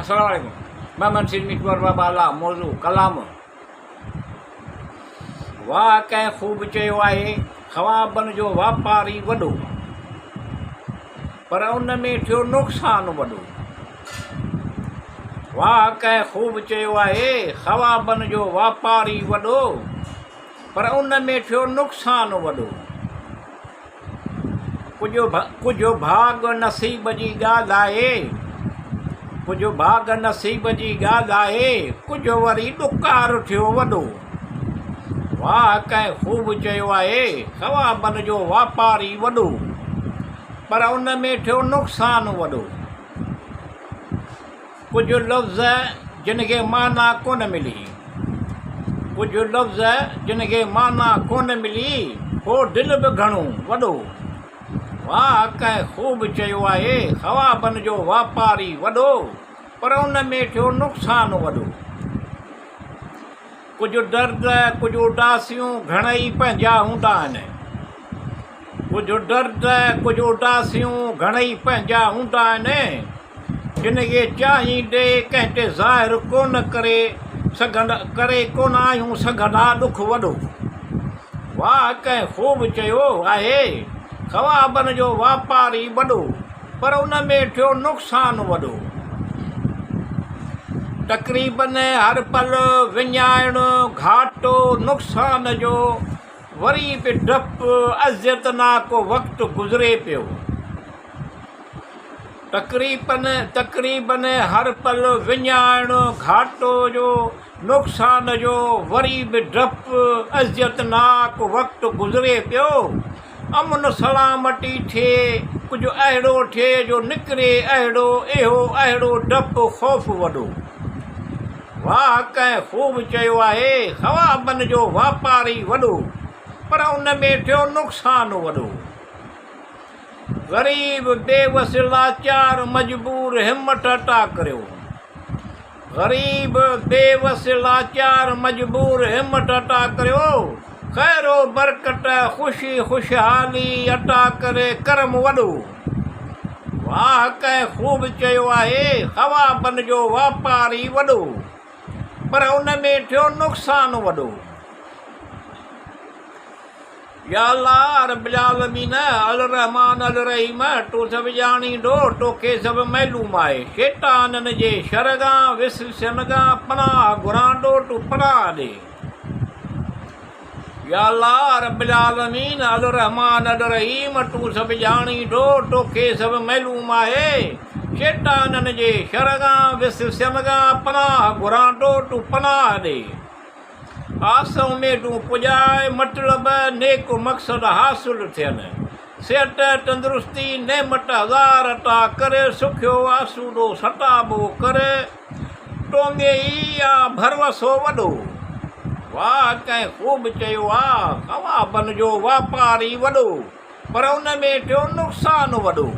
السلام عليڪم مان منصير ميٽوار بابا الله موضوع ڪلام واهه ڪنهن خوب چيو آهي خوابن جو واپاري وڏو پر ان ۾ ٿيو نقصان وڏو واهه ڪنهن خوب چيو آهي خوابن جو واپاري وڏو پر ان ۾ ٿيو نقصان وڏو. ڪجهه ڀاڳ نصيب جي ڳالهه آهي، ڪجهه ڀاڳ نصيب جي ڳالهه آهي، ڪجهه وري ڏڪار ٿيو وڏو. واهه ڪنهن خوب چيو آهي، خوابن جو واپاري وڏو، پر ان ۾ ٿيو نقصان وڏو. ڪجهه لفظ جن کي معنيٰ ڪونه ملي. ڪجهه لفظ جن کي معنيٰ ڪونه ملي، هو دل به گهڻو وڏو. واهه ڪنهن خوب چيو آهي، خوابن جو واپاري وڏو، پر ان ۾ ٿيو نقصان وڏو. ڪجهه درد، ڪجهه اداسيون گهڻئي پنهنجا هوندا آهن. ڪجهه درد، ڪجهه اداسيون گهڻئي پنهنجا هوندا آهن. جن کي چاهيندي ڪنهن تي ظاهر ڪونه ڪري سگهندا ڪري ڪونه آهيون سگهندا ڏک وڏو. واهه ڪنهن خوب چيو آهي، خوابن جو واپاري وڏو، پر ان ۾ ٿيو نقصان وڏو. تقريبن هر پل وڃائڻ، گهاٽو، نقصان جو وري به ڊپ، اذيتناڪ وقت گذري پيو. تقريبن تقريبن هر پل وڃائڻ، گهاٽو جو، نقصان جو وري به ڊپ، اذيتناڪ وقت گذري پيو. امن سلامتي ٿئي، ڪجهه اهڙو ٿئي جو نڪري اهڙو اهو اهڙو ڊپ خوف وڏو. واهه ڪنهن خوب چيو آهي، خوابن جو واپاري وڏو، پر ان ۾ ٿيو نقصان وڏو. غريب بي وس لاچار مجبور همت عطا ڪريو. غريب بي وس لاچار مجبور همت عطا ڪريو. خير و برڪت خوشي خوشحالي عطا ڪري ڪرم وڏو. واهه ڪنهن خوب چيو آهي خوابن جو واپاري وڏو پر ان ۾ ٿيو نقصان وڏو. يا الله رب العالمين الرحمٰن الرحيم تون سڀ ڄاڻيندو توکي سڀ معلوم آهي شيطانن جي شر کان وسوسن کان پناهه گهران ٿو تون پناهه ڏي يا الله رب العالمين الرحمٰن الرحيم تون سڀ ڄاڻيندو توکي سڀ معلوم آهي شيطانن جي شر کان وسوسن کان پناهه گهران ٿو تون پناهه ڏي. آس اميدون پڄائي، مطلب، نيڪ مقصد حاصل ٿين. صحت، تندرستي، نعمت هزار عطا ڪر، سکيو آسودو ستابو ڪر، تو ۾ ئي آ ڀروسو وڏو. واهه ڪنهن خوب چيو آ، خوابن جو واپاري وڏو، پر ان ۾ ٿيو نقصان وڏو.